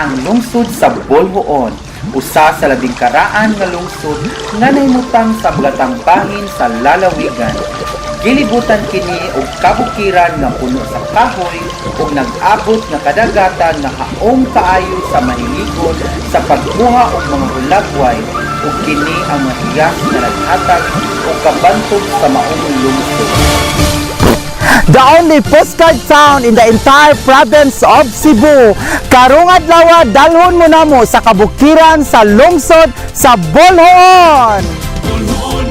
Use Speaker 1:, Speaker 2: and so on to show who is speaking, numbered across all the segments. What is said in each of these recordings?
Speaker 1: ang lungsod sa Boljoon, usa sa labing karaan nga lungsod nga nahimutang sa bagatang bahin sa lalawigan. Gilibutan kini og kabukiran nga puno sa kahoy ug nag-abot nga kadagatan nga haom kaayo sa mahiligon sa pagkuha og mga hulagway, ug kini ang mga hiyas nga naghatag og kabantog sa maong lungsod.
Speaker 2: The only postcard town in the entire province of Cebu. Karong adlaw, dalhon mo namo sa kabukiran sa lungsod sa Boljoon.
Speaker 3: Boljoon,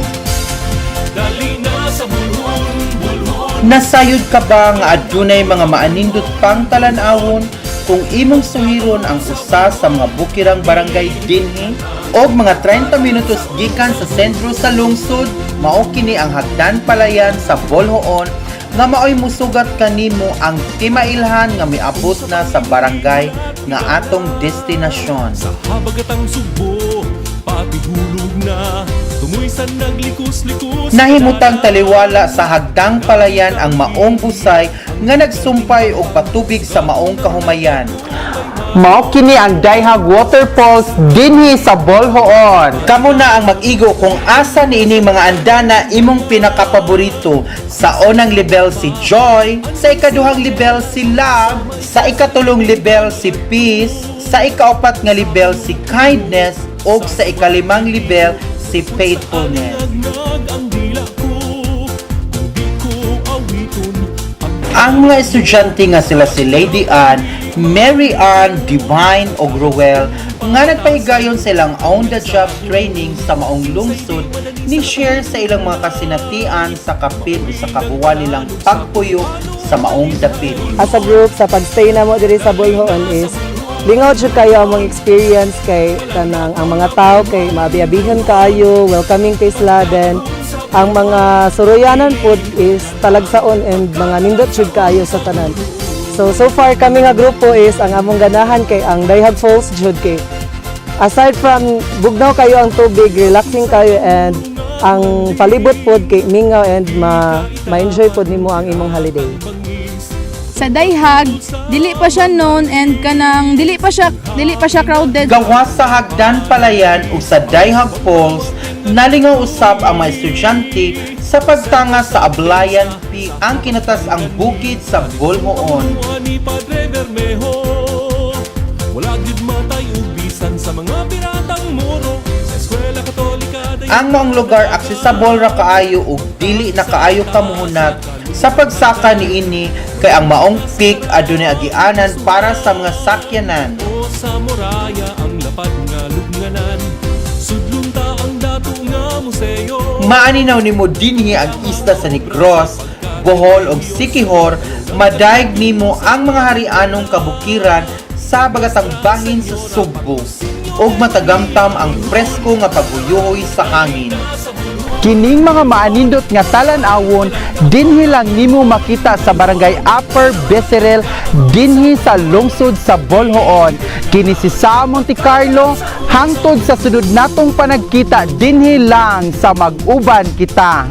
Speaker 3: dali na sa Boljoon, Boljoon.
Speaker 1: Nasayod ka ba nga adunay mga maanindot pang talan-awon kung imong suhiron ang usa sa mga bukirang barangay dinhi? Og mga 30 minutos gikan sa sentro sa lungsod, mao kini ang Hagdan Palayan sa Boljoon nga maoy musugat kanimo ang timailhan nga miabot na sa barangay nga atong destinasyon.
Speaker 3: Sa habagatang Sugbo, pati hulog na. Tumuy sa naglikus-likus.
Speaker 1: Nahimutang taliwala sa Hagdang Palayan ang maong busay nga nagsumpay og patubig sa maong kahumayan.
Speaker 2: Mao kini ang Dayhag Waterfalls dinhi sa Boljoon.
Speaker 1: Kamo na ang mag-igo kung asa niini mga andana imong pinakapaborito. Sa unang level si Joy, sa ikaduhang level si Love, sa ikatulong level si Peace, sa ikaapat nga level si Kindness, ug sa ikalimang level si Faithfulness.
Speaker 3: Nagnag ang dila ko, kung di ko awiton ang
Speaker 1: Ang mga estudyante nga sila si Lady Ann, Mary Ann, Divine ug Ruel nga nagpahigayon sa ilang on the job training sa maong lungsod ni share sa ilang mga kasinatian sa kapin sa kabuwan nilang pagpuyo sa maong dapit.
Speaker 4: As a group, sa pagstay namo diri sa Boljoon is lingaw jud kayo among experience kay kanang ang mga tao kay maabiabihan kaayo, welcoming kay sila. Then ang mga suruyanan pod is talagsaon and mga nindot jud kaayo sa tanan. So far kami nga grupo is ang among ganahan kay ang Dayhag Falls jud kay aside from bugnaw kayo ang tubig, relaxing kayo, and ang palibot pod kay mingaw and ma ma-enjoy pod nimo ang imong holiday.
Speaker 5: Sa Dayhag, dili pa siya known and kanang dili pa siya crowded.
Speaker 1: Gawas sa Hagdan Palayan ug sa Dayhag Falls, nalingaw usab ang mga estudyante sa pagtanga sa Ablayan Peak, ang kinatas-ang bukid sa Boljoon.
Speaker 3: Ni Padre Bermejo, wala gid matay og bisan sa mga piratang Moro. Sa eskwela Katolika.
Speaker 1: Ang maong lugar accessible ra kaayo ug dili na kaayo kamuhunat sa pagsaka niini kay ang maong peak adunay agianan para sa mga sakyanan.
Speaker 3: O sa muraya ang lapad nga lubnganan. Sudlon ta ang dato nga museo.
Speaker 1: Maaninaw nimo dinhi ang isla sa Negros, Bohol ug Siquijor, madayeg nimo ang mga harianong kabukiran sa bagatang bahin sa Sugbo ug matagamtam ang presko nga paghuyuhoy sa hangin.
Speaker 2: Kining mga maanindot nga talan-awon dinhi lang nimo makita sa Barangay Upper Becerril dinhi sa lungsod sa Boljoon. Kini si Sa Monte Carlo, hangtod sa sunod natong panagkita dinhi lang sa Mag-uban Kita.